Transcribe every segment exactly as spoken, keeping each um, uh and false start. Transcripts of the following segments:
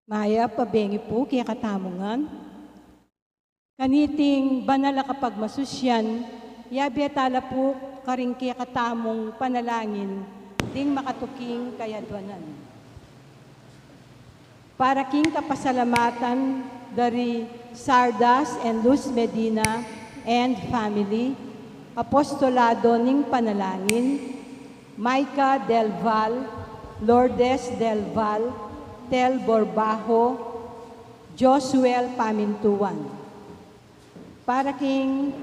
Mayap a bengi pu kekatamu ngan. Kaniting banal a kapagmasusyan, yabe tala pu karing kekatamung panalangin ding makatuking kayadwanan. Para king kapasalamatan da ri Sardas and Luz Medina and family, Apostolado ning Panalangin, Micah Del Val, Lourdes Del Val, Tel Borbajo, Josuel Pamintuan. Para king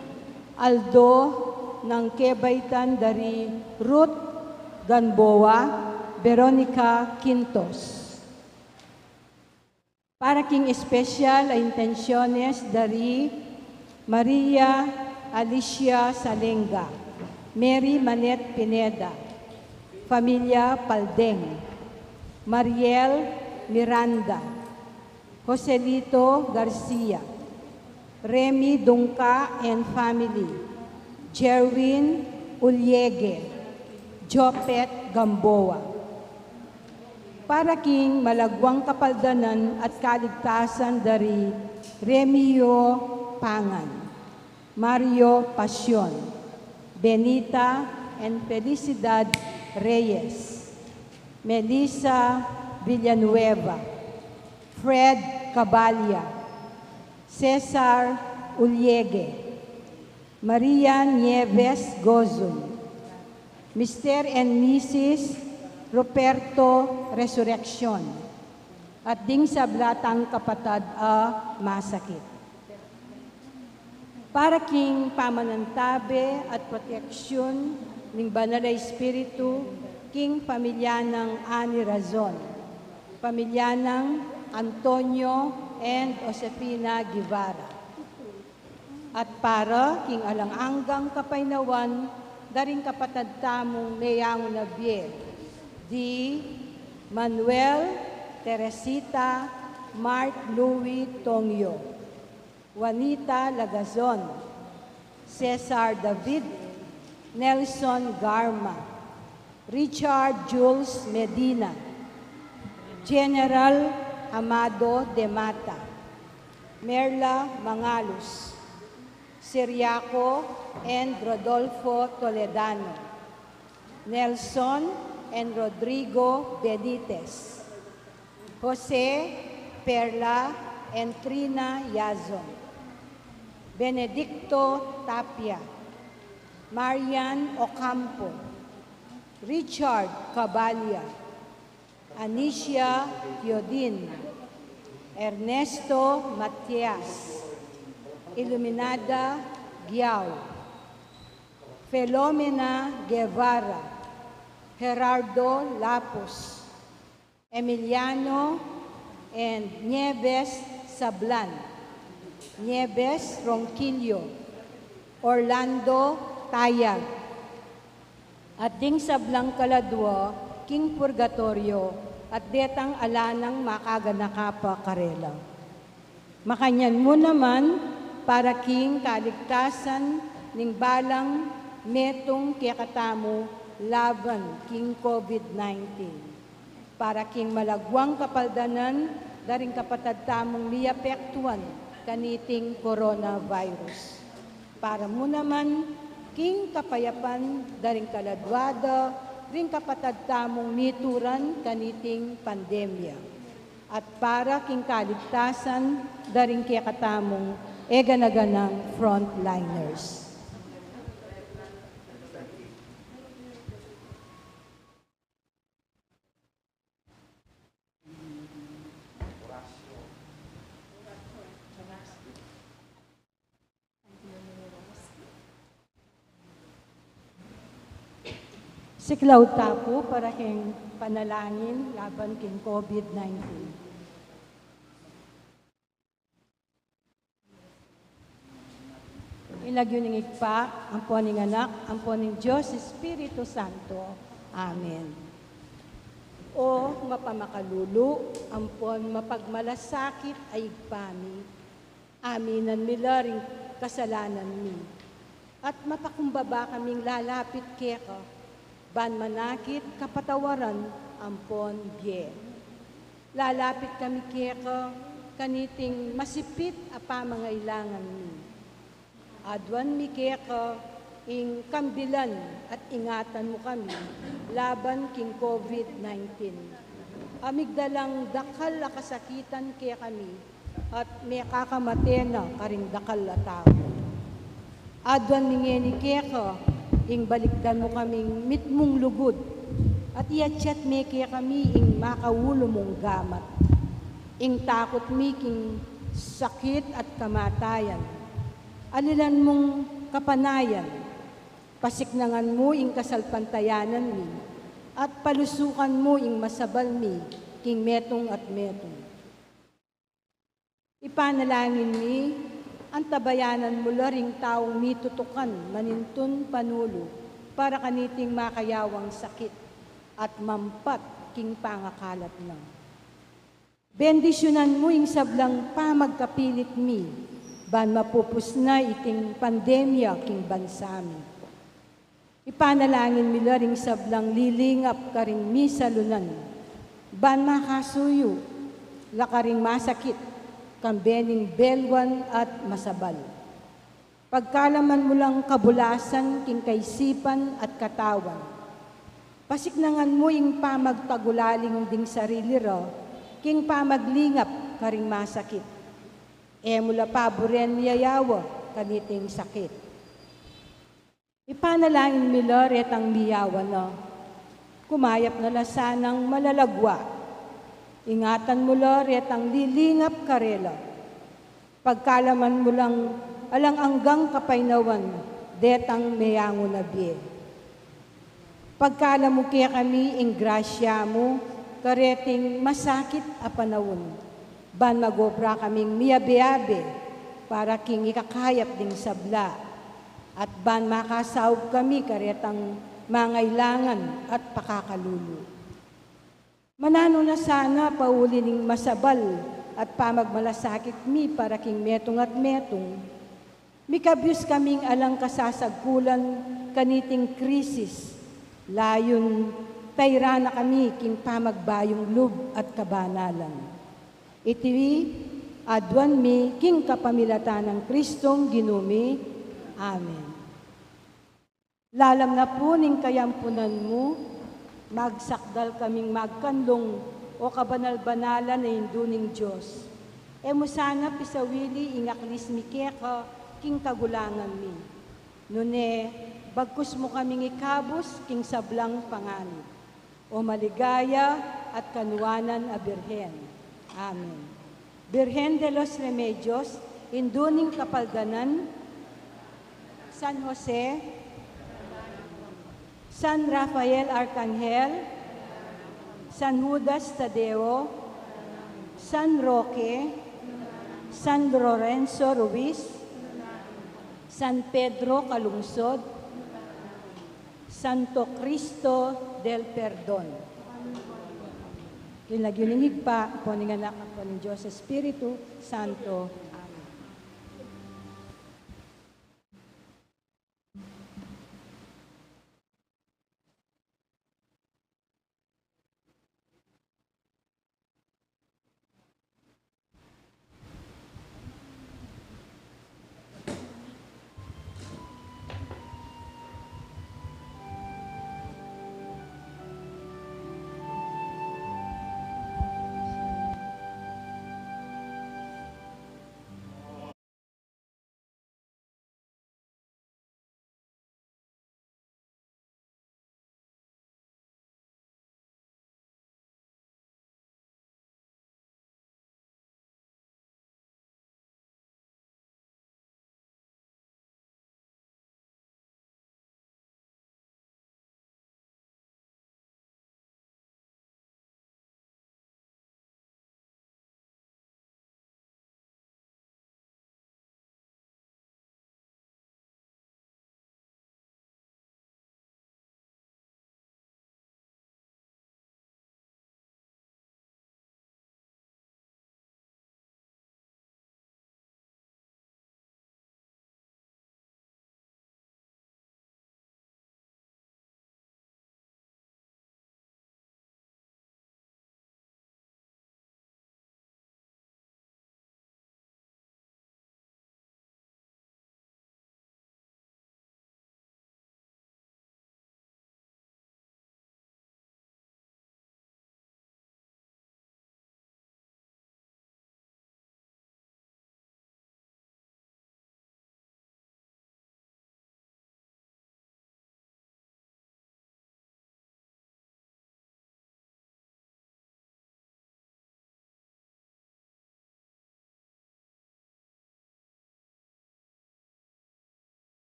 aldo nang kebaitan da ri Ruth Gamboa, Veronica Quintos. Para king espesyal a intensyones da ri Maria Alicia Salenga, Mary Manet Pineda, Familia Paldeng, Mariel Miranda, Joselito Garcia, Remy Dungca and family, Jerwin Uliege, Jopet Gamboa. Para king malagwang kapaldanan at kaligtasan da ri Remio Pangan, Mario Pasion, Benita and Felicidad Reyes, Melissa Villanueva, Fred Cabalia, Cesar Uliege, Maria Nieves Gozun, Mister and Missus Ruperto Resurreccion, at ding sabla tang kapatad a masakit. Para king pamanantabe at proteksyon ning Banal a Espiritu king pamilya nang Ani Razon, pamilya nang Antonio and Josefina Guevara. At para king alang anggang kapaynawan da ring kapatad tamung meyangu na bie, di Manuel, Teresita, Mark Louis Tongyo, Juanita Lagazon, Cesar David, Nelson Garma, Richard Jules Medina, General Amado de Mata, Merla Mangalus, Ciriaco and Rodolfo Toledano, Nelson and Rodrigo Benitez, Jose, Perla and Trina Yazon, Benedicto Tapia, Marian Ocampo, Richard Cabalia, Anicia Teodin, Ernesto Matias, Iluminada Giao, Filomena Guevara, Gerardo Lapus, Emiliano and Nieves Sablan, Nieves Ronquillo, Orlando Tayag, at ding sablang kaladua king purgatoryo, at detang ala nang makaganaka pa karela. Makanyan mu naman para king kaligtasan ning balang metung kekatamu laban king COVID nineteen. Para king malagwang kapaldanan da ring kapatad tamung miapektuan kaniting coronavirus. Para mu naman king kapayapan da ring kaladua da ring kapatad tamung mituran kaniting pandemya. At para king kaligtasan da ring kekatamung eganaganang frontliners. Siklaud ta pu para king panalangin laban king COVID nineteen. King lagyu ning Ibpa, ampo ning Anak, ampo ning Dios Espiritu Santo. Amen. O mapamakalulu, ampon mapagmalasakit a Ibpa mi, aminan mi la ring kasalanan mi, at mapakumbaba kaming lalapit keka, ban manakit kapatawaran ampon bie. Lalapit kami keka kaniting masipit a pamangailangan mi. Aduan mi keka ing kambilan at ingatan mu kami laban king COVID nineteen. A migdalang dakal a kasakitan kekami at mekakamate na karing dakal a tau. Aduan mi ngeni keka ing balikdan mu kaming mitmung lugud at iatsat me kekami ing makaulu mung gamat. Ing takut mi king sakit at kamatayan, alilan mung kapanayan, pasiknangan mu ing kasalpantayanan mi, at palusukan mu ing masabal mi king metung at metung. Ipanalangin mi, antabayanan mu la ring taung mitutukan manintun panulu para kaniting makayawang sakit at mampat king pangakalat na. Bendisyunan mu ing sablang pamagkapilit mi, ban mapupus na iting pandemya king bansa mi. Ipanalangin mi la ring sablang lilingap karing misalunan, ban makasuyu la karing masakit, kambe ning belwan at masabal. Pagkalaman mu lang kabulasan king kaisipan at katawan. Pasiknangan mu ing pamagtagulaling ding sarili ra king pamaglingap karing masakit. E mu la paburen miyayawa kaniting sakit. Ipanalangin mi la retang miyawa na. Kumayap na la sanang malalagwa. Ingatan mu la retang lilingap karela. Pagkalaman mu lang alang anggang kapaynawan detang meyangu na bie. Pagkalam mu kekami ing grasya mu kareting masakit a panaun, ban mag-obra kaming miyabe-abe para king ikakayap ding sabla, at ban makasaup kami karetang mangailangan at pakakalulu. Mananu na sana pauli ning masabal at pamagmalasakit mi para king metung at metung, mikabyus kaming alang kasasagkulan kaniting krisis, layun tayran na kami king pamagbayung lub at kabanalan. Iti aduan mi king kapamilatan nang Kristong Ginu mi. Amen. Lalam na pu ning kayampunan mu, magsakdal kaming magkanlung, o kabanal-banalan a Indu ning Dios. E mu sana pisawili ing aklis mi keka king kagulangan mi. Nune, bagkus mu kaming ikabus king sablang panganib. O maligaya at kanuanan a Birhen. Amen. Birhen de los Remedios, Indu ning Kapaldanan, San Jose, San Rafael Arcangel, San Judas Tadeo, San Roque, San Lorenzo Ruiz, San Pedro Calungsod, Santo Cristo del Perdon. King lagyu ning Ibpa, ampo ning Anak, ampo ning Dios Espiritu Santo. Amen.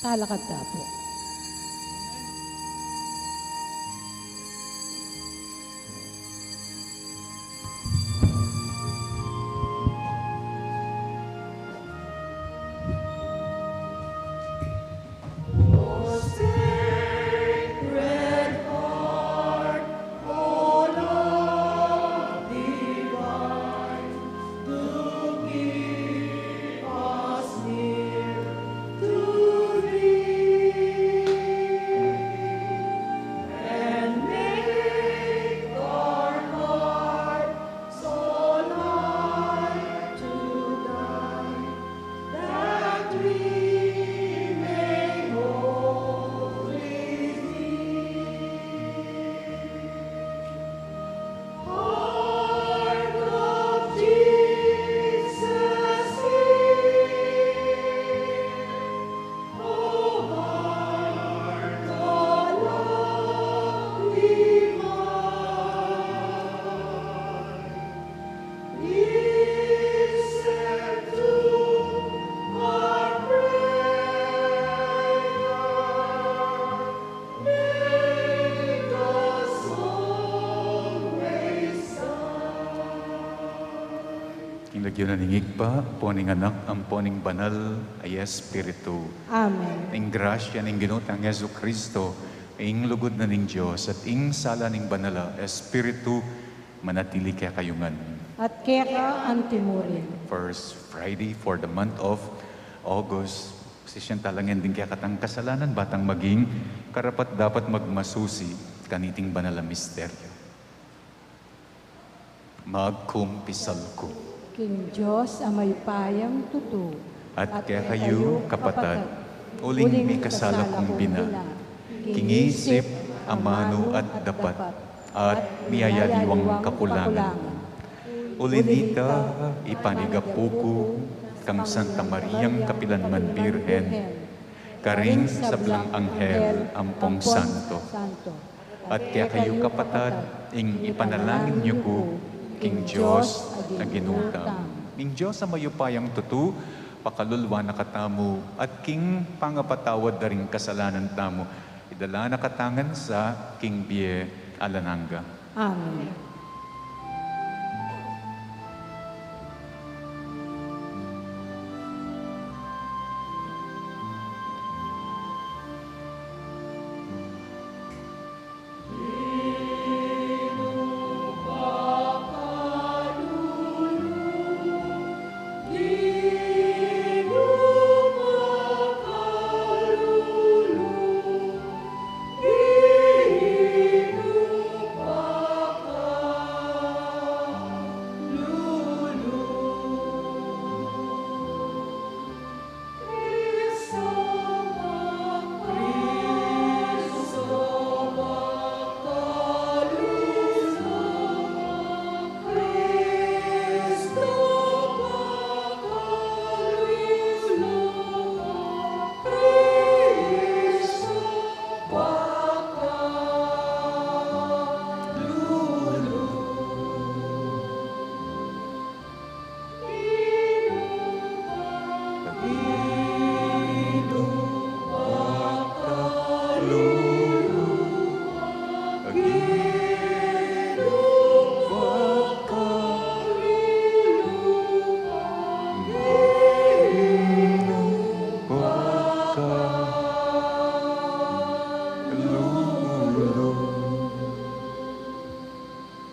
Talakad ta pu. King lagyu na ning Ibpa, ampo ning Anak, ampo ning Banal a Espiritu. Amen. Ing grasya ning Ginu tang Jesucristo, ing lugud na ning Dios, at ing sala ning Banal a Espiritu, manatili kekayu ngan. At keka antimurin. First Friday for the month of August. Sisian tamu la ngan ding kekatang kasalanan, ba tang maging karapat-dapat magmasusi kaniting banal a misteryo. Magkumpisal ku king Dios a mayupayang tutu, at kekayu, kapatad, uling mikasala kung bina, king isip, amanu, at dapat, at miyayaliwang kakulangan. Uli na nita, ipanyawad ku kang Santa Mariang kapilanman Birhen, karing sablang anghel ampong santo, at kekayu, kapatad, ing ipanalangin yu ku king Dios a Ginu tamu. Ing Dios a mayupayang tutu, pakalulwan na katamu, at king pangapatawad da ring kasalanan tamu, idala na katamu ngan sa king bie alang angga. Amen.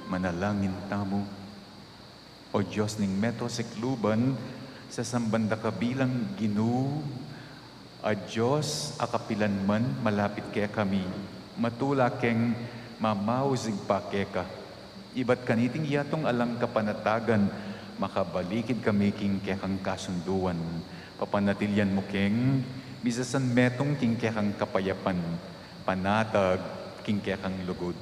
Manalangin tamu. O Dios ning meto sikluban, sasamban da ka bilang Ginu, a Dios a kapilanman malapit kekami, matula keng mamausig pa keka. Ibat kaniting yatung alang kapanatagan, makabalikid kami king kekang kasunduan. Papanatilian mu keng misasanmetung king kekang kapayapan, panatag king kekang lugud.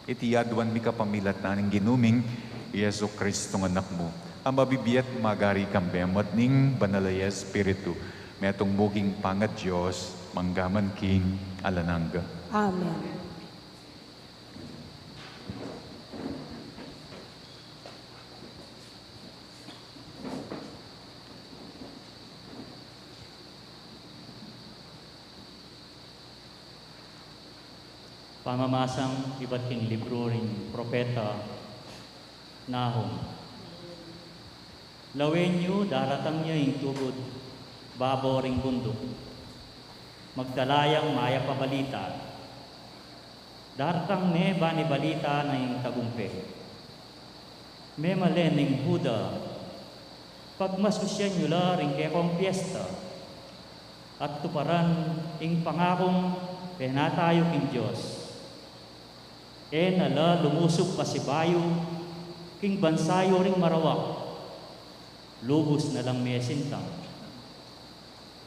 Iti aduan mi kapamilatan ning Ginu ming Jesu-Cristong Anak mu, a mabibie at magari kambe mu at ning Banal a Espiritu, metung mu king pangaDios, mangga man king alang angga. Amen. Pamamasang ibat king libru ring propeta Nahum. Lawen yu, daratang ya ing tugud babo ring bunduk. Magdala yang mayap a balita. Daratang ne bani balita na ing tagumpe. Memalen ning Juda, pagmasusyan yu la ring kekong piesta, at tuparan ing pangakung penatayu king Dios. E na la lumusub pasibayu king bansa yu ring marawak, lubus na lang mesintang.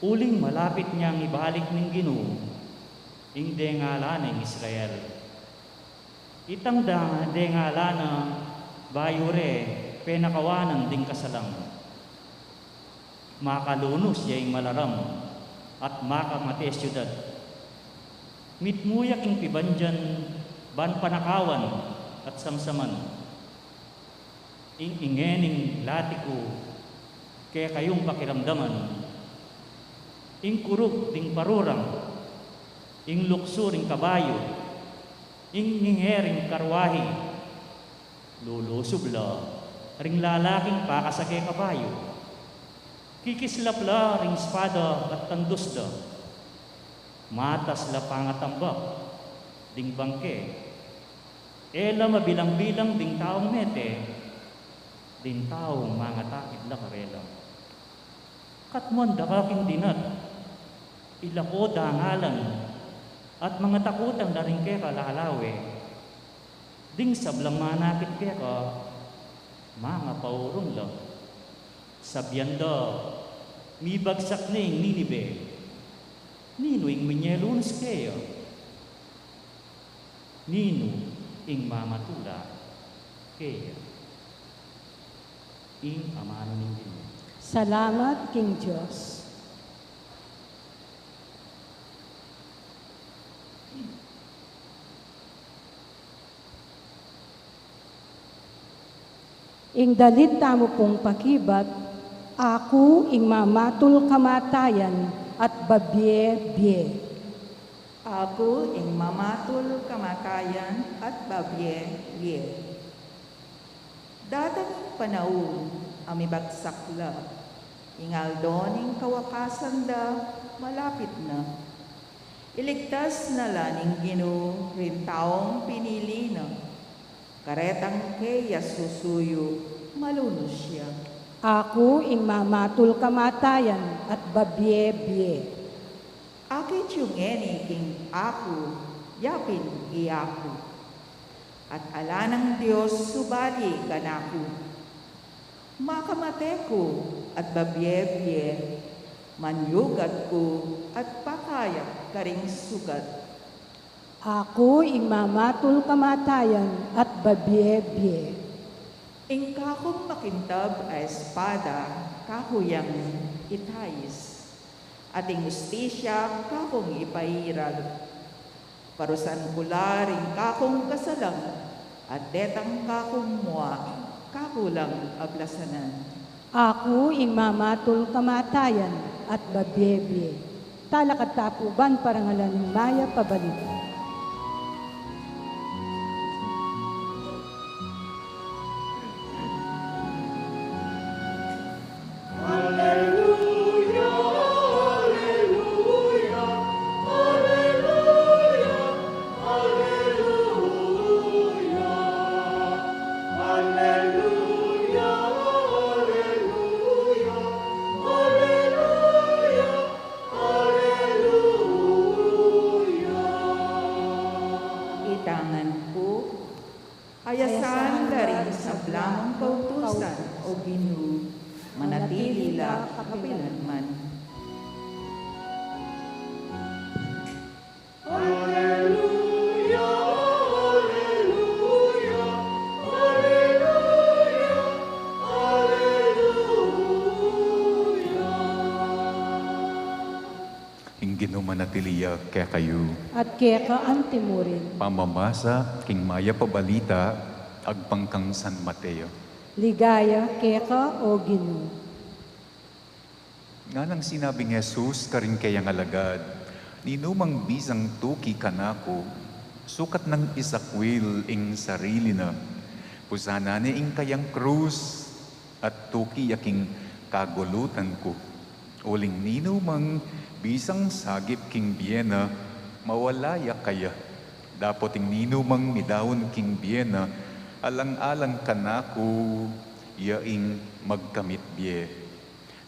Uling malapit nang ibalik ning Ginu ing dengala nang Israel. Itang da-, dengala na bayu re penakawanan ding kasalang. Makalunus ya ing malaram at makamate a siudad. Mitmu ya king pibandian ban panakawan at samsaman. Ing ingening lati ku kekayung pakiramdaman, ing kurug ding parurang, ing luksu ring kabayu, ing nginge ring karwahi, lulusub la ring lalaking pakasake kabayu. Kikislap la ring espada at tandus da. Matas la pangatambak ding bangke. E la mabilang-bilang ding taung mete, ding taung mangatakit la karela. Katmuan da ka king dinat, ila ko dangalan, at mangatakutan la ring keka lalawe. Ding sablang manakit keka, mangapaurun la. Sabian da, mibagsak ne ing Ninive. Ninu ing minyelunus keya? Ninu ing mamatula keya? Ing amanu ning Ginu. Salamat king Dios. Ing dalit tamu pung pakibat, aku ing mamatul kamatayan at babie-bie. Aku ing mamatul kamatayan at babie-bie. Datang ing panaun a mibagsak la, ing aldo ning kawakasan da malapit na. Iligtas na la ning Ginu ring taung pinili na. Karetang keya susuyu, malunus ya. Aku ing mamatul kamatayan at babie-bie. Akit yu ngeni king aku, ya pin i aku. At ala nang Dios subali kanaku. Makamate ku at babie-bie, manyugat ku at pakayap karing sugat. Aku ing mamatul kamatayan at babie-bie. Ing kakung makintab a espada kaku yang itayis, at ing ustisya kakung ipairal. Parusan ku la ring kakung kasalang, at detang kakung mua kaku lang ablasanan. Aku ing mamatul kamatayan at babie-bie. Talakad ta pu ban parangalan ing mayap a balita. Alleluia, alleluia, alleluia, alleluia. Alleluia, alleluia, alleluia, alleluia. Itangan ku. Ayasan da ring sablang kautusan, O Ginu, manatili la kapilanman. Alleluia, alleluia, alleluia, alleluia. Ing Ginu manatili ya kekayu. At keka antimurin. Pamamasa king mayap a balita agpang kang San Mateo. Ligaya keka, O Ginu. Nganang sinabi nang Jesus karing kayang alagad, "Ninumang bisang tuki kanaku, Sukat nang isakwil ing sarili na, pusanan ne ing kayang krus, at tuki ya king kagulutan ku. Uling ninumang bisang sagip king bie na, mawala ya kaya. Dapot ing ninumang midaun king bie na, alang-alang kanaku, ya ing magkamit bie.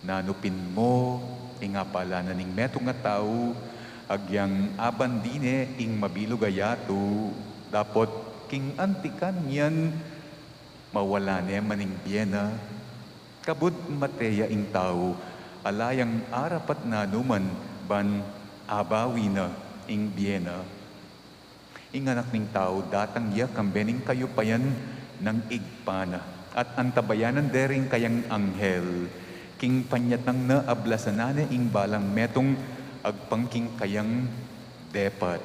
Nanu pin mo ing abala na ning metung a tau, agyang abandi ne ing mabilug a yatu, dapot king anti kanyan mawala ne man ing bie na? Kabud mate ya ing tau, ala yang arapat nanuman ban abawi na ing bie na. Ing Anak ning Tau datang ya kambe ning kayupayan nang Ibpa na, at antabayanan de ring kayang anghel. King panyatang na, ablasan na ne ing balang metung agpang king kayang depat.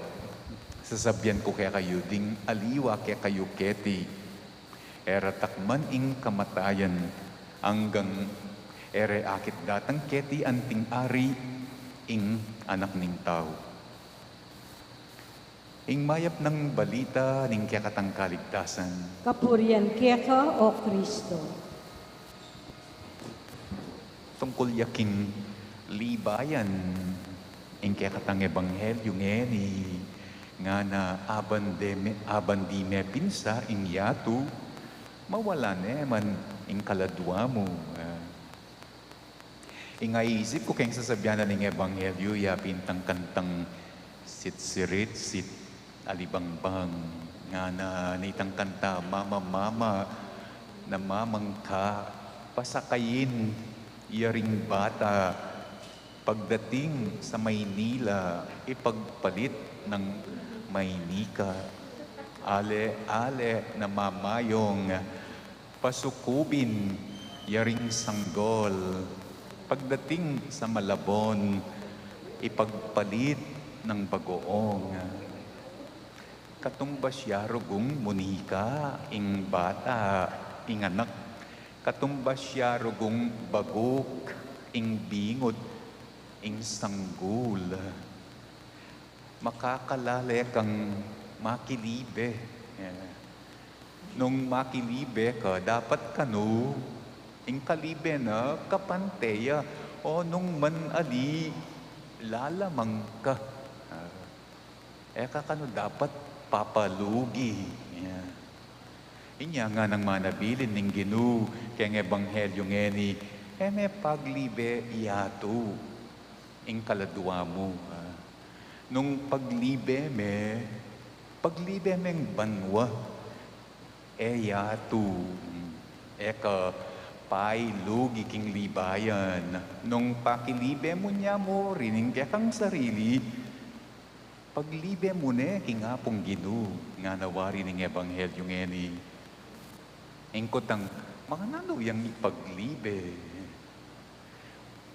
Sasabian ku kekayu ding aliwa kekayu keti, e ra takman ing kamatayan, anggang e re akit datang keti anting ari ing Anak ning Tau. Ing mayap nang balita ning kekatang kaligtasan. Kapurian keka, O Kristo. Tungkul ya king libayan, ing kekatang ebanghelyu ngeni, ngana abandi me, abandi me pin sa ing yatu, mawala ne man ing kaladua mu. Ah. Ing aisip ku keng sasabian na ning ebanghelyu, ya pin itang kantang sitsiritsit alibangbang. Ngana nitang kanta, mama, mama, namamang ka, pasakayin ya ring bata. Pagdating sa Maynila, ipagpalit nang Maynika. Ale, ale, namamayong, pasukubin ya ring sanggol. Pagdating sa Malabon, ipagpalit nang bagoong. Katumbas ya rugung munika ing bata, ing anak. Katumbas ya rugung baguk ing bingut, ing sanggul. Makakalale kang makilibe. Eh, nung makilibe ka, dapat kanu, ing kalibe na kapante ya, o nung man ali, lalamang ka. Ah, e ka kanu dapat papalugi. Yeah. Inya nganang manabilin ning Ginu keng ebanghelyu ngeni, e me paglibe yatu ing kaladua mu, ha? Nung paglibe me, paglibe meng banua, e yatu, e ka pailugi king libayan. Nung pakilibe mu ne mu rin ing kekang sarili, paglibe mu ne king Apung Ginu, ngana wari ning ebanghelyu ngeni. Ing kutang, makananu yang ipaglibe?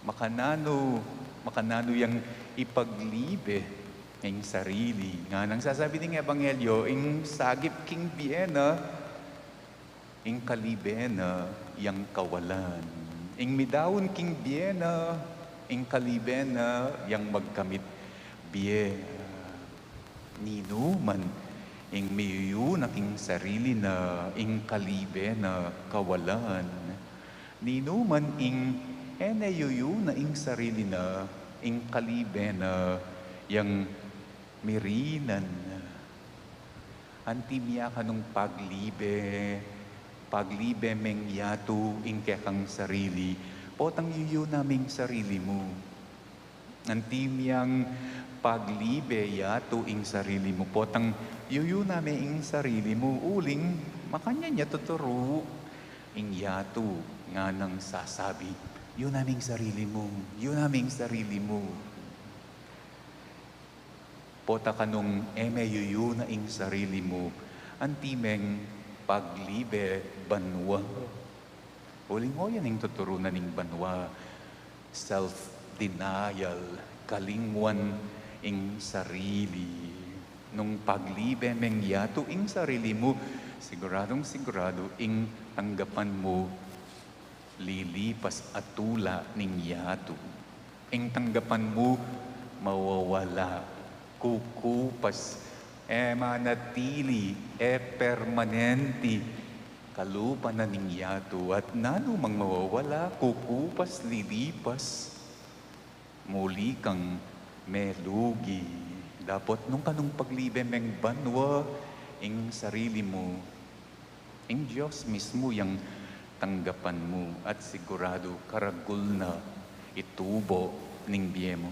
Makananu, makananu yang ipaglibe ing sarili? Nganang sasabi ning ebanghelyu, ing sagip king bie na, ing kalibe na yang kawalan. Ing midaun king bie na, ing kalibe na yang magkamit bie. Ninu man ing miyuyu na king sarili na, ing kalibe na kawalan. Ninu man ing e ne yuyu na ing sarili na, ing kalibe na yang mirinan. Anti mia kanung paglibe, paglibe meng yatu ing kekang sarili, potang yuyu na meng sarili mu. Anti miang paglibe yatu ing sarili mu, potang yuyu na me ing sarili mu, uling makanyan ya tuturu ing yatu, nganang sasabi, yu na meng sarili mu, yu na meng sarili mu. Pota kanung e me yuyu na ing sarili mu, anti meng paglibe banua. Uling o yan ing tuturu na ning banua, self-denial, kalingwan ing sarili. Nung paglibe meng yatu ing sarili mu, siguradung siguradu ing tanggapan mu lilipas a tula ning yatu. Ing tanggapan mu mawawala, kukupas E manatili, e permanenti, kalupa na ning yatu, at nanu mang mawawala, kukupas, lilipas, muli kang melugi. Dapot nung kanung paglibe meng banua, ing sarili mu, ing Dios mismu yang tanggapan mu, at siguradu karagul na itubo ning bie mu.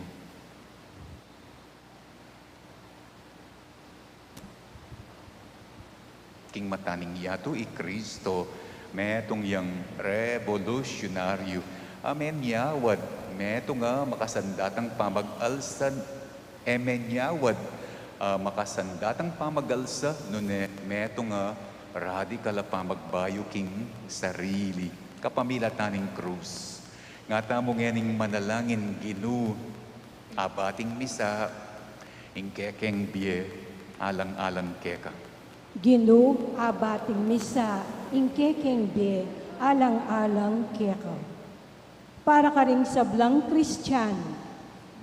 King mata ning yatu i Kristo, metung yang rebolusyonaryu, a menyawad, metung a makasandatang pamag-alsa, e menyawad, a makasandatang pamag-alsa, nune metung a radikal a pamagbayu king sarili, kapamilatan ning krus. Nga tamu ngening manalangin, Ginu, abating misa ing kekeng bie, alang-alang keka. Ginu, abating misa ing kekeng bie, alang-alang keka. Para karing sablang Kristiano,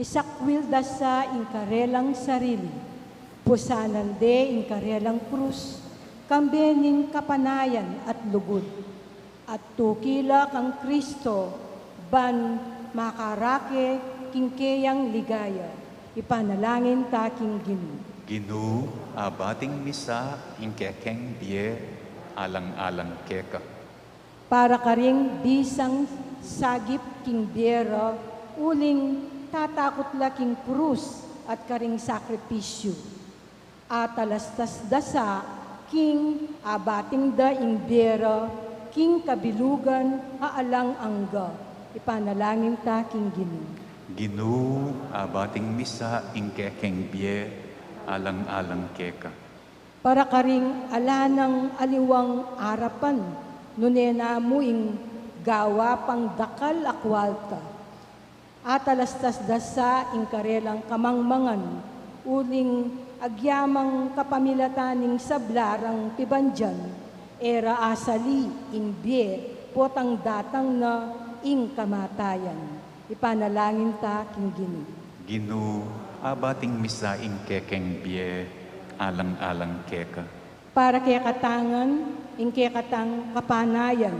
isakwil da sa ing karelang sarili, pusanan de ing karelang krus, kambe ning kapanayan at lugud. At tuki la kang Kristo, ban makarake king keyang ligaya, ipanalangin ta king Ginu. Ginu, abating misa ing kekeng bie, alang-alang keka. Para karing bisang sagip king bie ra, uling tatakut la king krus at karing sakripisyu. Atalastas da sa king abating da ing bie ra king kabilugan a alang angga. Ipanalangin ta king Ginu. Ginu, abating misa ing kekeng bie, alang-alang keka. Para karing ala nang aliwang arapan, nune namu ing gawa pang dakal a kualta. Atalastas da sa ing karelang kamangmangan, uling agyamang kapamilatan ning sabla rang pibandian, e ra asali ing bie, potang datang na ing kamatayan. Ipanalangin ta king Ginu. Ginu, abating misa ing kekeng bie, alang-alang keka. Para kekatang ngan, ing kekatang kapanayan,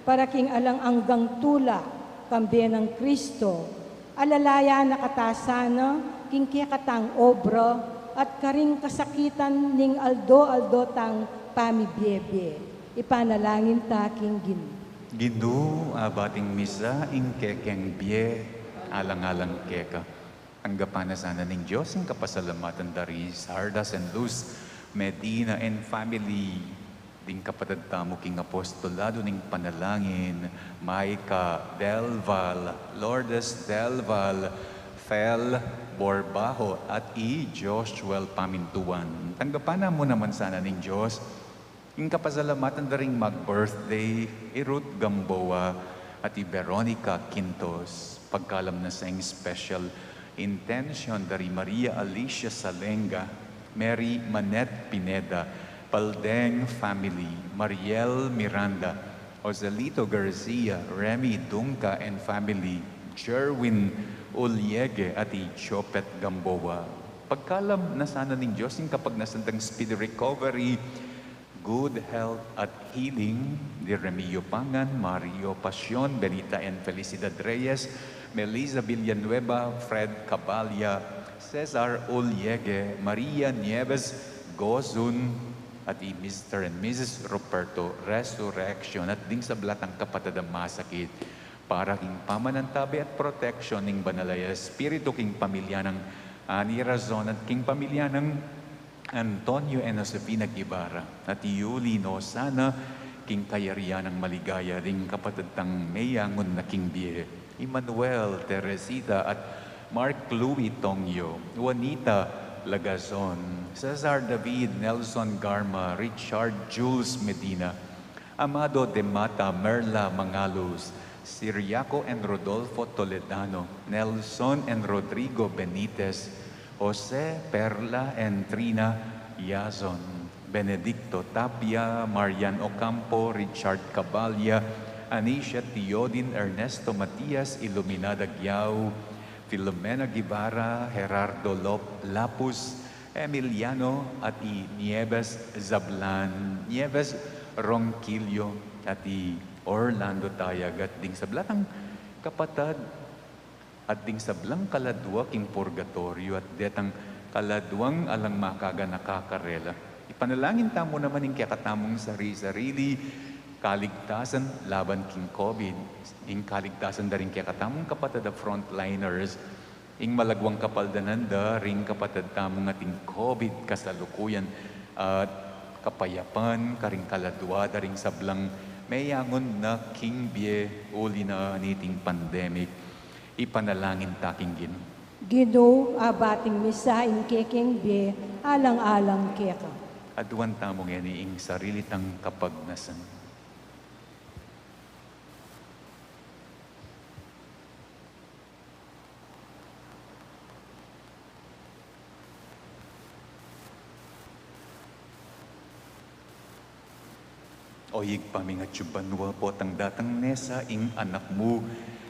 para king alang anggang tula, kambe nang Kristo, alalayan na kata sana king kekatang obra at karing kasakitan ning aldo-aldo tang pamibie-bie. Ipanalangin ta king Ginu. Ginu, abating misa ing kekeng bie, alang-alang keka. Tanggapan na sana ning Dios ing kapasalamatan da ri Sarda San Luz Medina and family, ding kapatad tamu king apostolado ning panalangin, Maika Del Val, Lourdes Del Val, Fel Borbajo, at i Joshua Pamintuan. Tanggapan na mu naman sana ning Dios ing kapasalamatan da ring mag-birthday, i Ruth Gamboa at i Veronica Quintos. Pagkalam na sa ing special intention da ri Maria Alicia Salenga, Mary Manette Pineda, Paldeng family, Mariel Miranda, Joselito Garcia, Remy Dunca and family, Jerwin Uliege at i Chopet Gamboa. Pagkalam na sana ning Dios ing kapagnasan dang speedy recovery, good health at healing di Remio Pangan, Mario Pasion, Benita and Felicidad Reyes, Melissa Villanueva, Fred Cabalia, Cesar Uliege, Maria Nieves Gozun, at i Mister and Missus Ruperto Resurrection, at ding sabla tang kapatad a masakit, para king pamanantabe at protection ning Banal a Espiritu king pamilya nang Ani Razon at king pamilya nang Antonio and Josefina Guevara, at iuli no sana king kayarian nang maligaya ding kapatad tang meyangun na king bie, Emmanuel, Teresita, at Mark Louis Tongyo, Juanita Lagazon, Cesar David, Nelson Garma, Richard Jules Medina, Amado de Mata, Merla Mangalus, Siriaco and Rodolfo Toledano, Nelson and Rodrigo Benitez, Jose, Perla and Trina Yazon, Benedicto Tapia, Marian Ocampo, Richard Cabalia, Anisha Teodin, Ernesto Matias, Iluminada Giao, Filomena Guevara, Gerardo Lop-, Lapus, Emiliano at i Nieves Zablan, Nieves Ronquillo at i Orlando Tayag at ding sabla tang kapatad at ding sablang kaladua king purgatoryo at detang kaladuang alang makaganaka karela. Ipanalangin tamu naman ing kekatamung sari-sarili, kaligtasan laban king COVID, ing kaligtasan da ring kekatamung kapatad a frontliners, ing malaguang kapaldanan da ring kapatad tamung ating COVID kasalukuyan, at kapayapan karing kaladua da ring sablang meyangun na king bie uli na niting pandemic. Ipanalangin ta king Ginu. Ginu, abating misa ing kekeng bie alang-alang keka. Aduan tamu ngeni ing sarili tang kapagnasan. O Ibpa ming atsu banua, potang datang ne sa ing Anak mu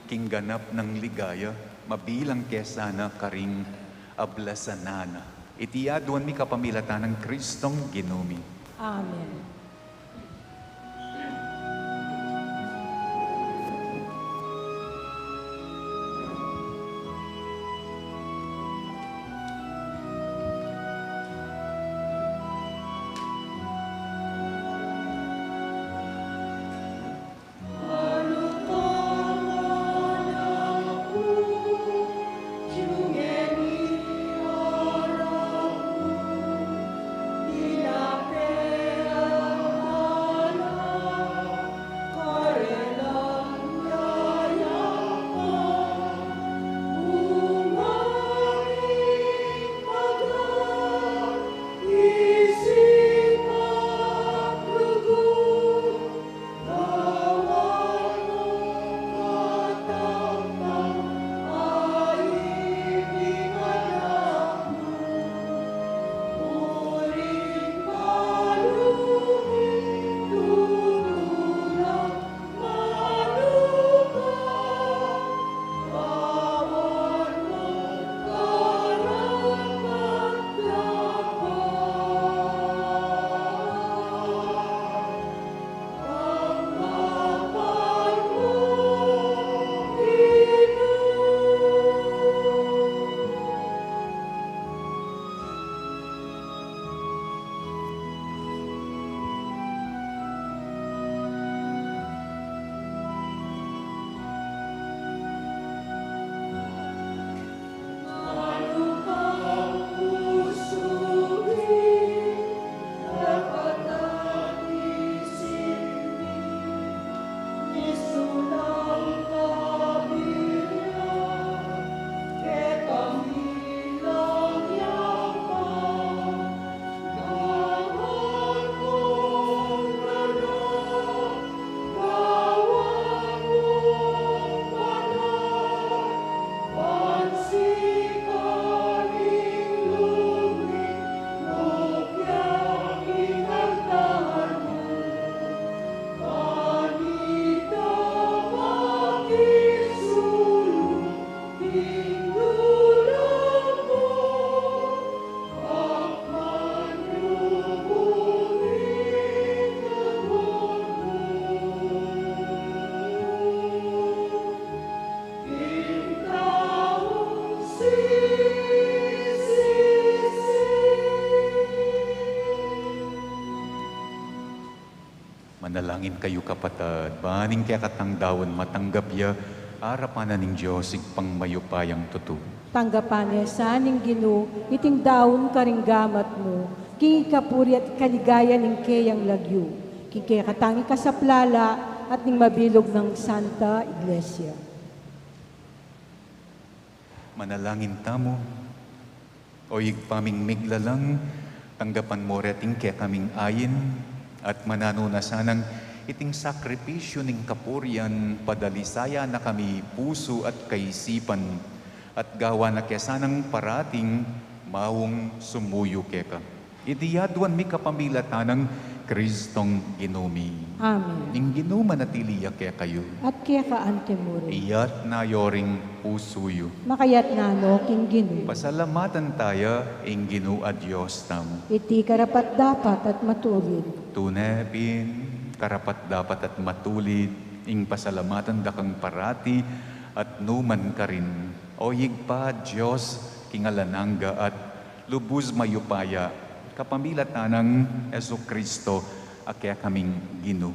king ganap nang ligaya, mabilang ke sana karing ablasan na. Iti aduan mi kapamilatan nang Kristong Ginu mi. Amen. Manalangin kayu, kapatad, ban ing kekatang daun matanggap ya arapan na ning Dios, Ibpang mayupayang tutu. Tanggapan ne sa ning Ginu iting daun karing gamat mu, king ikapuri at kaligayan ning keyang lagyu, king kekatang ikasaplala at ning mabilug nang Santa Iglesia. Manalangin tamu. O Ibpa ming miglalang, tanggapan mu reting kekaming ain, at mananu na sanang iting sakripisyu ning kapurian, padalisayan na kami pusu at kaisipan, at gawan na ke sanang parating maung sumuyu keka. Iti aduan mi kapamilatan nang Kristong Ginu mi. Amen. Ing Ginu manatili ya kekayu. At keka antimurin. Iyatna yu ring pusu yu. Makayatna no king Ginu. Pasalamatan taya ing Ginu a Dios tamu. Iti karapat-dapat at matulid. Tune pin, karapat-dapat at matulid ing pasalamatan da kang parati at nukarin man, O Ibpa, Dios king alang angga at lubus mayupaya, kapamilatan nang Jesucristo a kekaming Ginu.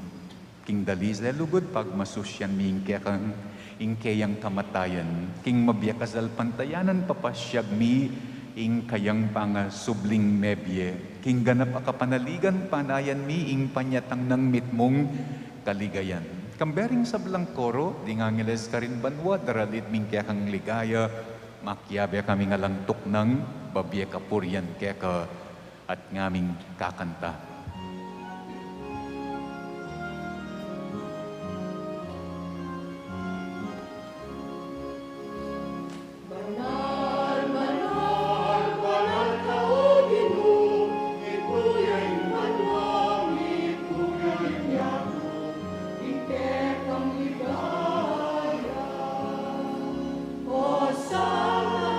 King dalisel lugud pagmasusyan mi ing kekang, ing keyang kamatayan, king mabie kasalpantayanan papasyag mi ing kayang pangasubling mebie, king ganap a kapanaligan panayan mi ing panyatang nang mitmung kaligayan. Kambe ring sablang koro ding angeles karin banua, daralit ming kekang ligaya, makiabe kaming alang tuknang, babie kapurian keka at ngaming kakanta. Banal, banal, banal ka, O Ginu, ituya ing banua, ituya ing yaku, ing kekang ligaya. Hosana,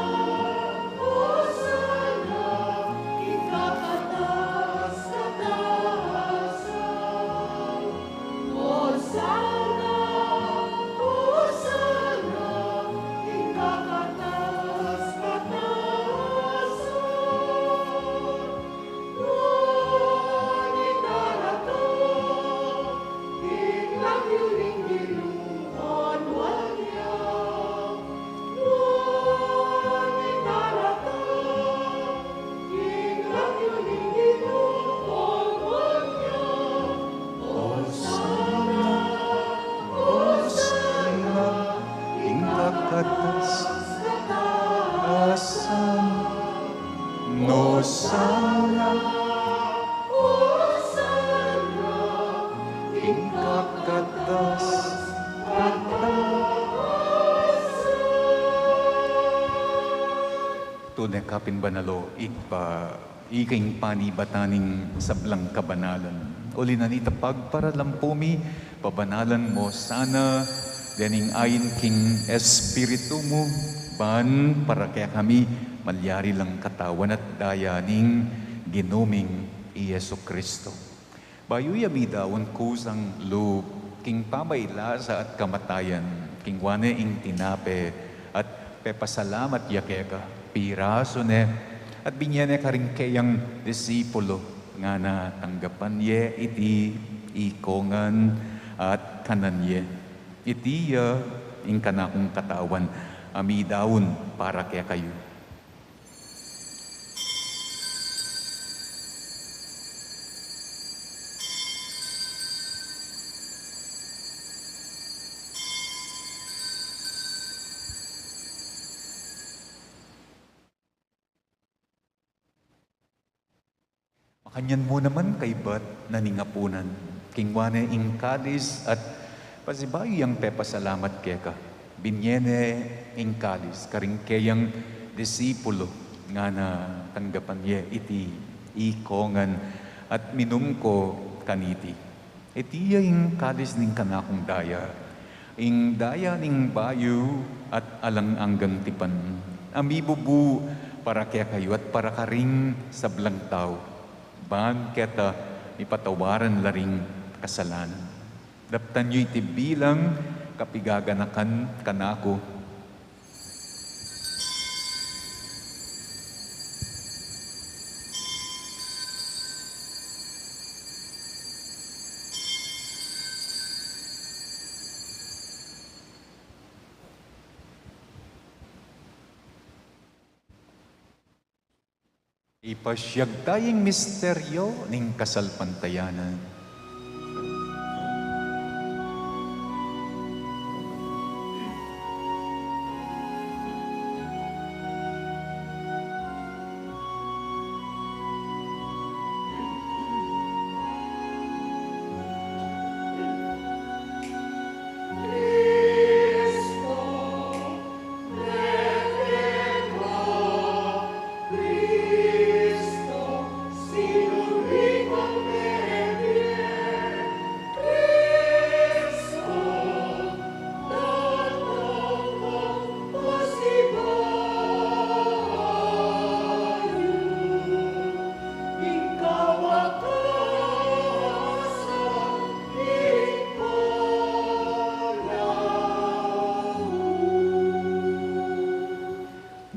Hosana, ing kakatas-katasan. Hosana, Hosana, ing kakatas-katasan. Nung ing daratang ing lagyu ning Ginu, onuan ya. Nung ing daratang ing lagyu ning Ginu, onuan ya. Hosana, Hosana, ing kakatas-katasan. Hosana, Hosana, ing kakatas-katasan. Tune ka pin banal, O Ibpa, ika ing panibatan ning sablang kabanalan. Uli na nita pagparalampu mi, pabanalan mu sana dening ain king Espiritu mu, ban para kekami malyari lang katawan at daya ning Ginu ming i Jesucristo. Bayu ya midaun kusang lub king pamaylasa at kamatayan, kingwa ne ing tinape at pepasalamat ya keka, pirasu ne at binye ne karing keyang disipulu, ngana, tanggapan ye iti ikongan at kanan ye. Iti ya ing kanakung katawan a midaun para kekayu. Makanyan mu naman kaybat na ning apunan, kingwa ne ing kalis at pasibayu yang pepasalamat keka, binye ne ing kalis karing keyang disipulu, ngana, tanggapan ye iti ikongan at minum ko kaniti. Iti ya ing kalis ning kanakung daya, ing daya ning bayu at alang anggang tipan, a mibubu para kekayu at para karing sablang tau, ban keta mipatawaran la ring kasalanan. Daptan yu iti bilang kapigaganakan kanaku. Ipasyag taya ing misteryo ning kasalpantayanan.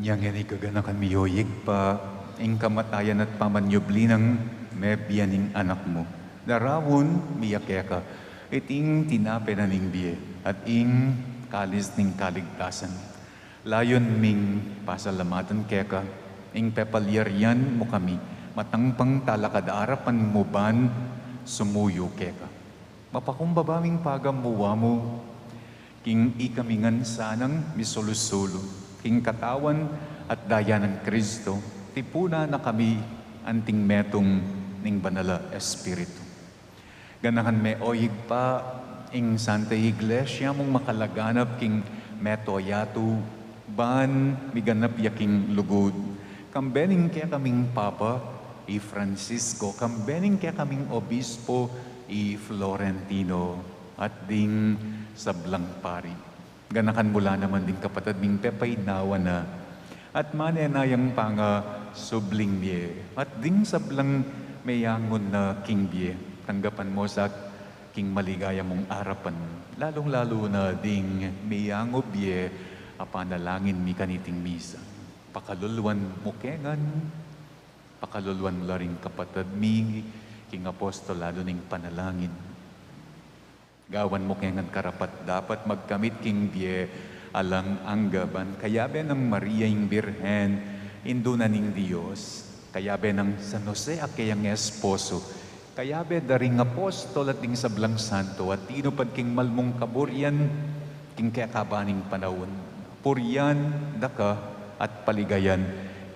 Yang ini kaganakan mi, o Ibpa, ing kamatayan at pamanyubli nang mebie ning Anak mu. Daraun mi ya keka iting tinape na ning bie at ing kalis ning kaligtasan. Layun ming pasalamatan keka ing pepalyarian mu kami matangpang talakad arapan mu ban sumuyu keka. Mapakumbaba ming pagamu-amu king ikami ngan sanang misulu-sulu king katawan at daya nang Kristo, tipunan na kami anting metung ning Banal a Espiritu. Ganakan me, o Ibpa, ing Santa Iglesia mung makalaganap king meto yatu, ban miganap ya king lugud. Kambe ning kekaming Papa, i Francisco, kambe ning kekaming Obispo, i Florentino, at ding sablang pari. Ganakan mu la naman ding kapatad ming pepaynawa na, at manenayang pangasubling bie, at ding sablang meyangun na king bie. Tanggapan mu sa king maligaya mung arapan, lalung-lalu na ding meyangu bie a panalangin mi kaniting misa. Pakaluluan mu ke ngan, pakaluluan mu la ring kapatad mi king apostolado ning panalangin. Gawan mu ke ngan karapat-dapat magkamit king bie alang angga ban kayabe nang Maria ing Birhen, Indu na ning Dios, kayabe nang San Jose a keyang esposo, kayabe da ring apostol at ding sablang santo a tinupad king mal mung kaburian king kekaban ning panaun. Purian da ka at paligayan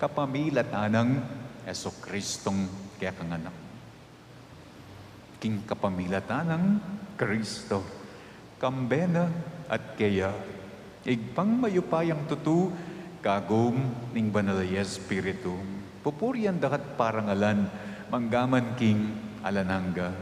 kapamilatan nang Jesucristong kekang Anak. King kapamilatan nang Kristo, kambe na at keya, Ibpang mayupayang tutu, kagum ning Banal a Espiritu, pupurian da ka at parangalan manggaman king alang angga.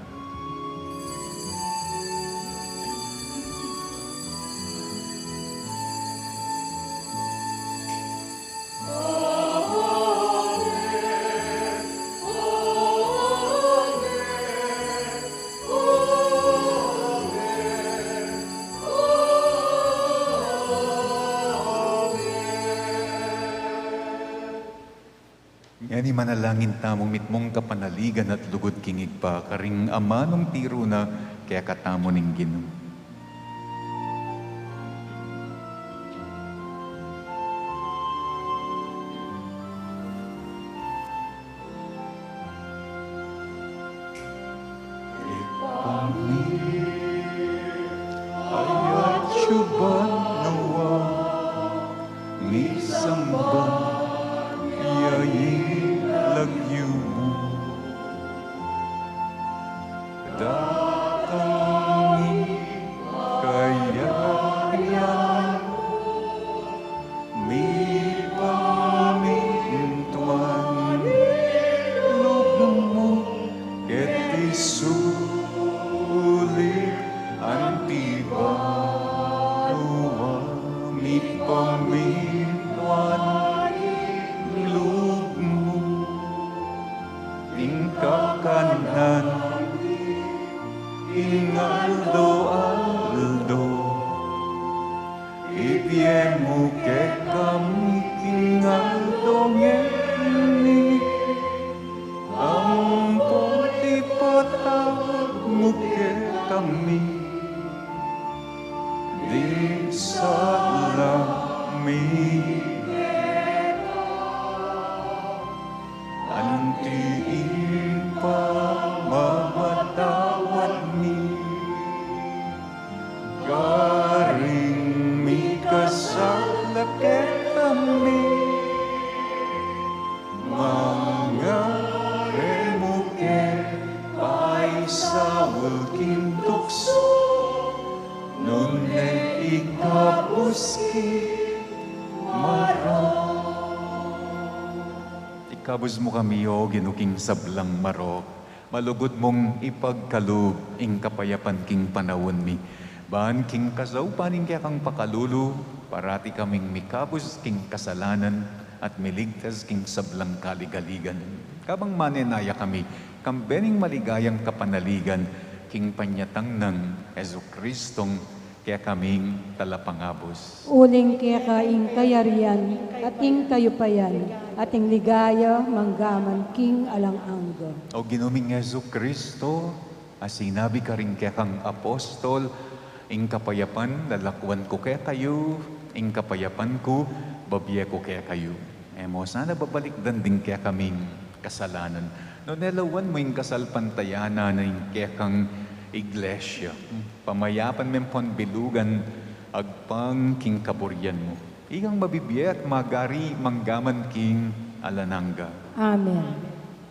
Ngeni manalangin tamung mitmung kapanaligan at lugud king Ibpa, karing amanung tiru na kekatamu ning Ginu. Ibpa mi, atsu ka banua, misamban ya ing lagyu mu. Datang ing kayarian mu, mipamintuan ing lub mu, keti sulip anti banua, mipamintuan ing lub mu. Ing kakanan mi king aldo-aldo, ibie mu kekami king aldo ngeni, ampon ipatawad mu kekami ding sala mi keka, anti ing pamamatawad mi karing mikasala kekami. Manga e mu ke paisaul king tuksu, nune ikabus king marok. Ikabus mu kami, O Ginu, king sablang marok. Malugud mung ipagkalub ing kapayapan king panaun mi. Ban king kasaupan ning kekang pakalulu, parati kaming mikabus king kasalanan at miligtas king sablang kaligaligan. Kabang manenaya kami, kambe ning maligayang kapanaligan, king panyatang nang Jesucristong kekaming talapangabus. Uling keka ing kayarian, at ing kayupayan, at ing ligaya, manggaman king alang angga. O Ginu ming Jesucristo, a sinabi karing kekang apostol, "Ing kapayapan lalakwan ku kekayu, ing kapayapan ku babie ku kekayu." E mu sana babalikdan ding kekaming kasalanan, nune lawan mu ing kasalpantayanan ning kekang Iglesia. Pamayapan meng pambilugan agpang king kaburian mu. Ikang mabibie at magari manggaman king alang angga. Amen.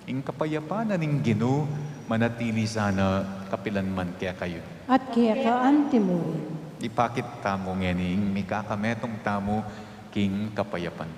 Ing kapayapan na ning Ginu manatili sana kapilan man kekayu. At keka antimurin. Ipakit tamu ngening mikakametung tamu king kapayapan.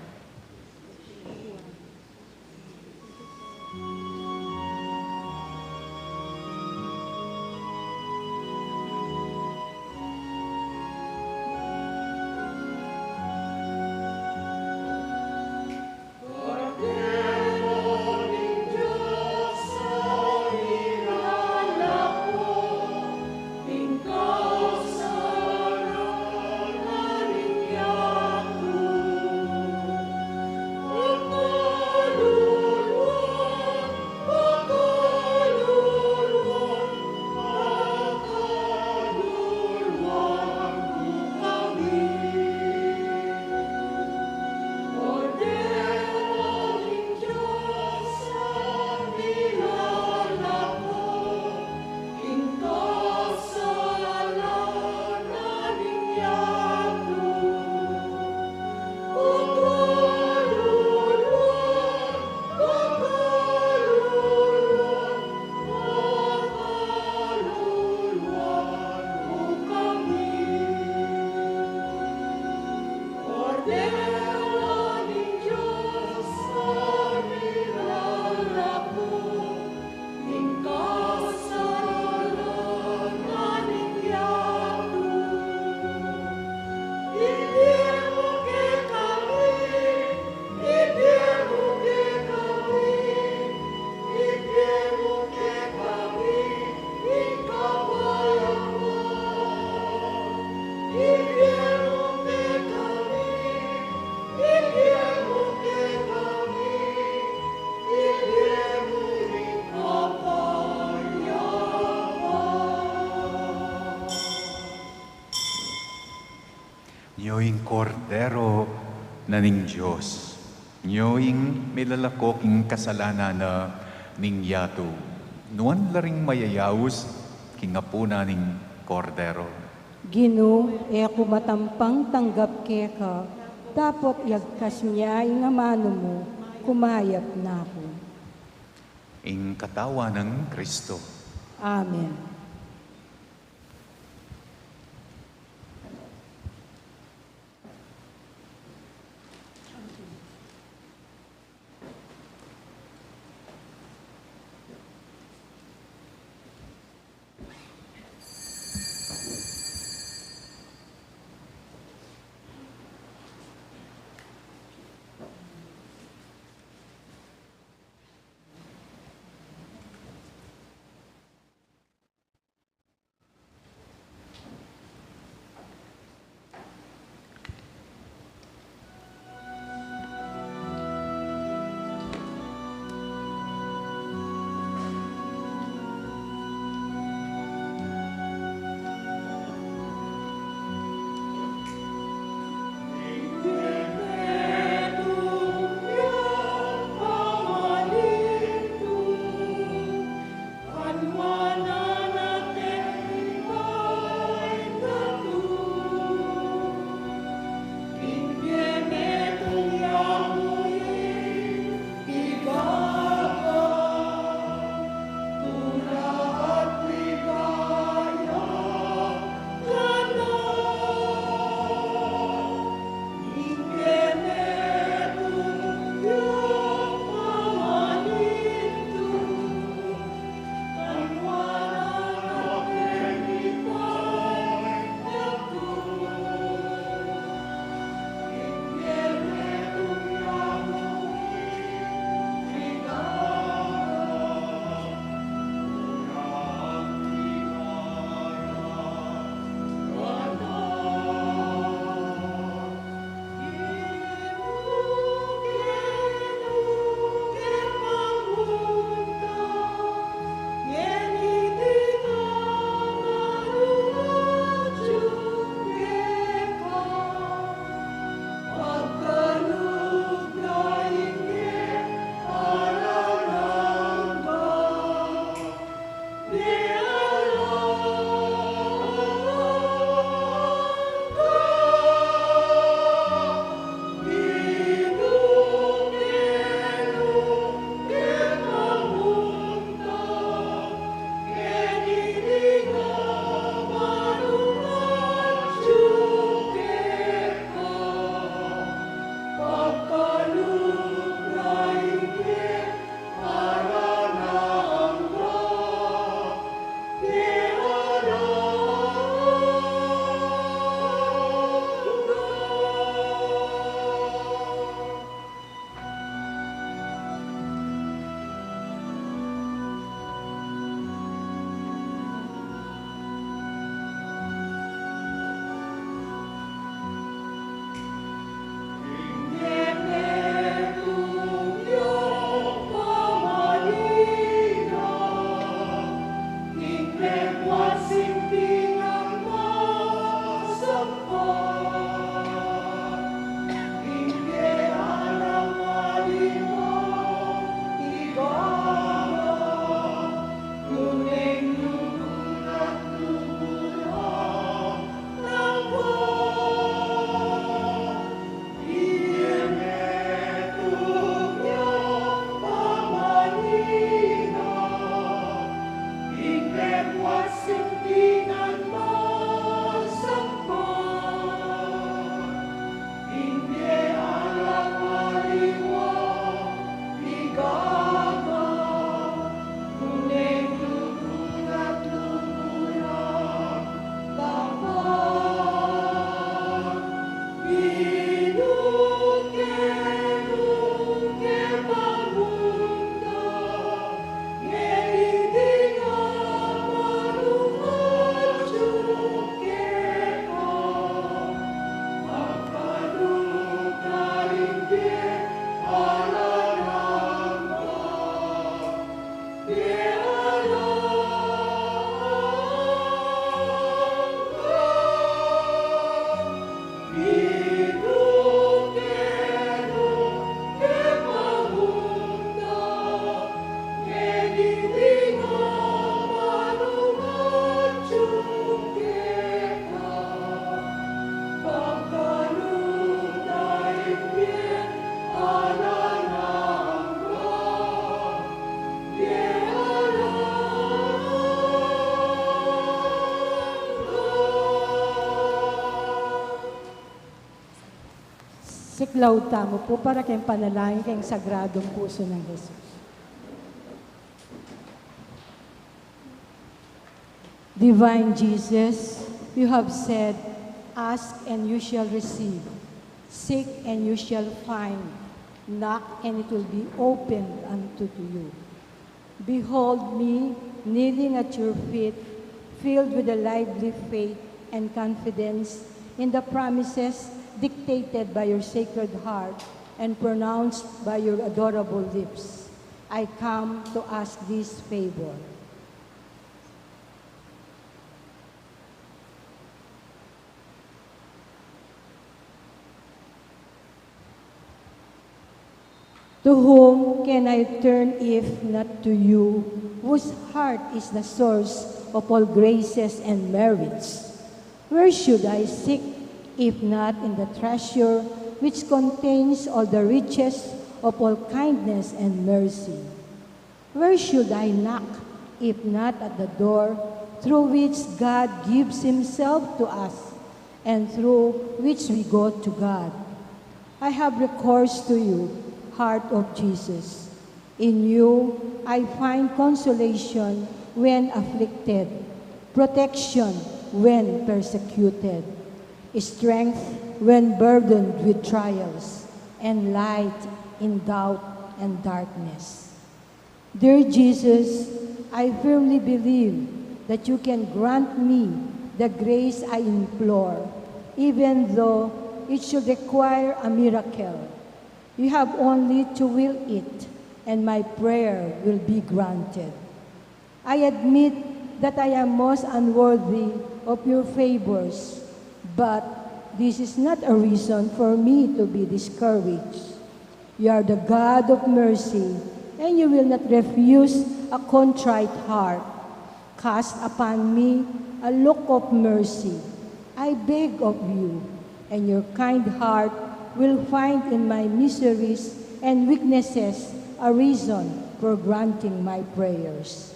Nyo ing Kordero na ning Dios. Nyo ing milalako king kasalanan na ning yatu. Nuan la ring mayayaus king apunan ning Kordero. Ginu, e ku matampang tanggap keka, dapot yagkas mu ing amanu mu, kumayap na ku. Ing katawan nang Kristo. Amen. Siklaud tamu pu para king panalangin king Sagradong Puso nang Jesus. Divine Jesus, you have said, "Ask and you shall receive, seek and you shall find, knock and it will be opened unto you." Behold me kneeling at your feet, filled with a lively faith and confidence in the promises dictated by your Sacred Heart and pronounced by your adorable lips. I come to ask this favor. To whom can I turn if not to you, whose heart is the source of all graces and merits? Where should I seek if not in the treasure which contains all the riches of all kindness and mercy? Where should I knock if not at the door through which God gives himself to us and through which we go to God? I have recourse to you, Heart of Jesus. In you I find consolation when afflicted, protection when persecuted, strength when burdened with trials, and light in doubt and darkness. Dear Jesus, I firmly believe that you can grant me the grace I implore, even though it should require a miracle. You have only to will it, and my prayer will be granted. I admit that I am most unworthy of your favors, but this is not a reason for me to be discouraged. You are the God of mercy, and you will not refuse a contrite heart. Cast upon me a look of mercy, I beg of you, and your kind heart will find in my miseries and weaknesses a reason for granting my prayers.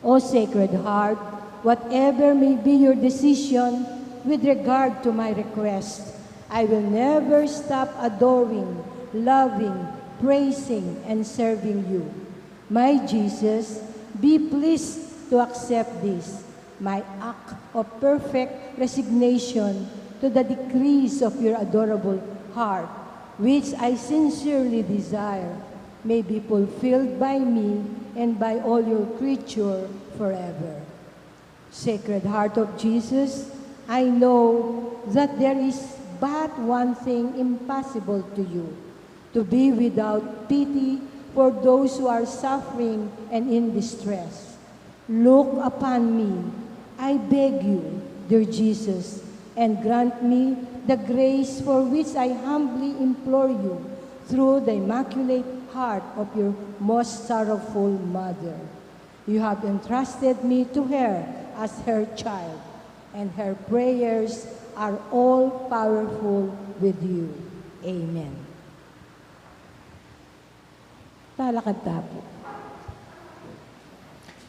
O Sacred Heart, whatever may be your decision with regard to my request, I will never stop adoring, loving, praising, and serving you. My Jesus, be pleased to accept this, my act of perfect resignation to the decrees of your adorable heart, which I sincerely desire may be fulfilled by me and by all your creature forever. Sacred Heart of Jesus, I know that there is but one thing impossible to you, to be without pity for those who are suffering and in distress. Look upon me, I beg you, dear Jesus, and grant me the grace for which I humbly implore you through the Immaculate Heart of your most sorrowful Mother. You have entrusted me to her as her child, and her prayers are all powerful with you. Amen. Talakad ta pu.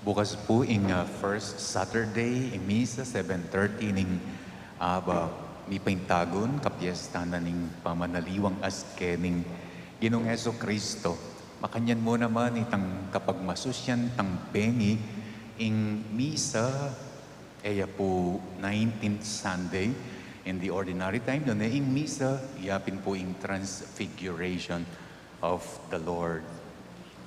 Bukas pu ing, ah, first Saturday ing misa, seven thirty ning abak, mipaintagun kapyesta na ning pamanaliwang aske ning Ginung Jesucristo. Makanyan mu naman itang kapagmasusyan tang bengi ing misa, e ya pu nineteenth Sunday in the ordinary time, nune ing misa, ya pin pu ing Transfiguration of the Lord.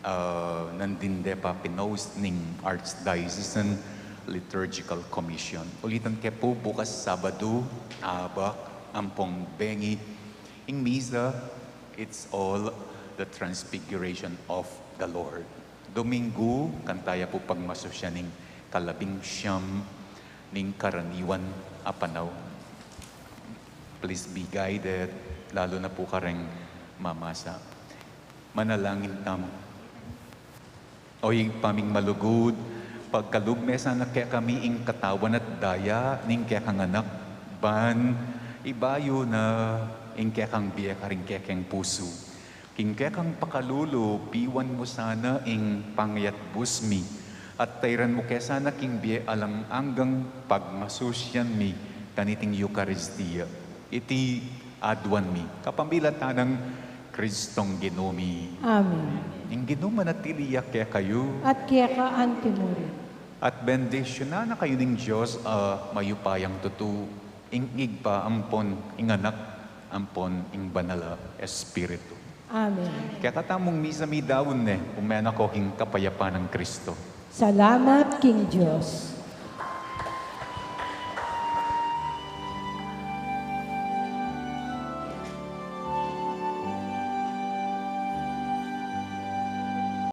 Ah, nandin de pa pinost ning Archdiocesan Liturgical Commission. Ulitan ke pu, bukas Sabadu, abak, ampong bengi, ing misa, it's all the Transfiguration of the Lord. Dominggu, kanta ya pu pagmasusyan ning kalabing siyam ning karaniwan a panaun. Please be guided, lalu na pu kareng mamasa. Manalangin tamu. O Ibpa ming malugud, pagkalub me sana kekami ing katawan at daya ning kekang Anak, ban ibayu na ing kekang bie karing kekeng pusu. King kekang pakalulu, piwan mu sana ing pangayatbus mi, at tairan mu ke sana king bie alang anggang pagmasusyan mi kaniting Eukaristia. Iti aduan mi kapamilatan nang Kristong Ginu mi. Amen. Ing Ginu manatili ya kekayu. At keka antimurin. At bendisyunan na kayu ning Dios a mayupayang tutu, ing Ibpa ampon ing Anak ampon ing Banal a Espiritu. Amen. Kekatamung misa mi daun ne, ume na ko king kapayapan nang Kristo. Salamat king Dios.